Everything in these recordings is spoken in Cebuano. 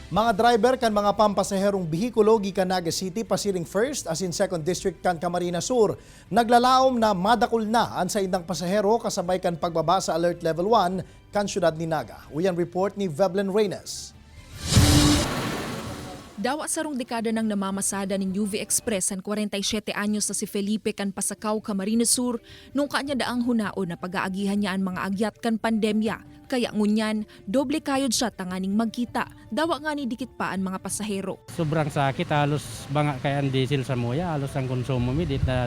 Mga driver kan mga pampasaherong bihikulo gikan Naga City pasiring 1st asin 2nd District kan Camarines Sur naglalaom na madakul na ang saindang pasahero kasabay kan pagbaba sa Alert Level 1 kan syudad ni Naga. Uyan report ni Veblen Reynes. Dawa sarong dekada nang namamasada ning UV Express ang 47 anyos na si Felipe kan Pasakaw, Camarines Sur, nung kanya daang hunaon na pag-aagihan niya ang mga agyat kan pandemya. Kaya ngunyan, doble kayod siya tanganing magkita. Dawa nga ni dikit pa ang mga pasahero. Sobrang sakit, halos banga kay ang diesel sa muya, halos ang konsumo mi dit na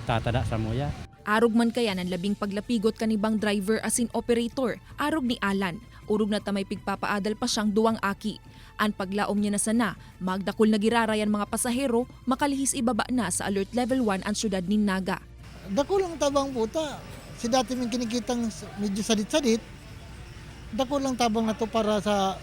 tatada sa muya. Arog man kaya ng labing paglapigot kanibang driver asin operator, arog ni Alan. Urog na tamay pigpapaadal pa siyang duwang aki. Ang paglaom niya na sana, magdakol na girarayan mga pasahero, makalihis ibaba na sa Alert Level 1 ang syudad ni Naga. Dako lang tabang puta. Si dati ming kinikitang medyo sadit-sadit, dako lang tabang na to para sa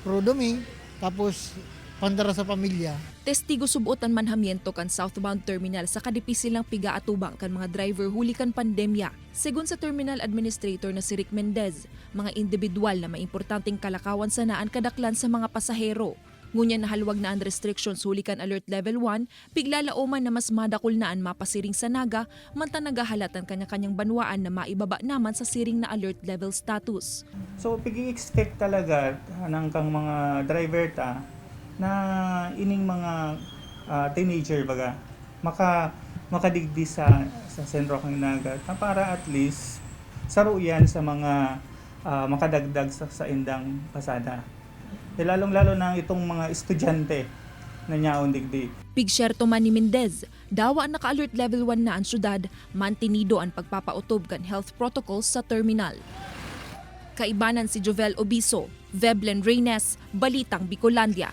prodomi, tapos pandara sa pamilya. Testigo subuot ang manhamiento kan southbound terminal sa kadipisilang piga atubang kan mga driver huli kan pandemya. Segun sa terminal administrator na si Rick Mendez, mga individual na may importanteng kalakawan sanaan kadaklan sa mga pasahero. Ngunya nahalwag na ang restrictions huli kan Alert Level 1, piglalauman na mas madakol na ang mapasiring sa Naga, manta nagahalatan kanya-kanyang banwaan na maibaba naman sa siring na alert level status. So pigi-expect talaga ng kang mga driver ta na ining mga teenager baga makadigdi sa sentro kang Naga ta para at least saruyan sa mga makadagdag sa indang pasada. Eh, lalong-lalo na itong mga estudyante na nyaon digdi. Pigsyerto man ni Mendez, dawa ang naka-alert level 1 na ang syudad, mantinido ang pagpapautob kan health protocols sa terminal. Kaibanan si Jovel Obiso, Veblen Reynes, Balitang Bicolandia.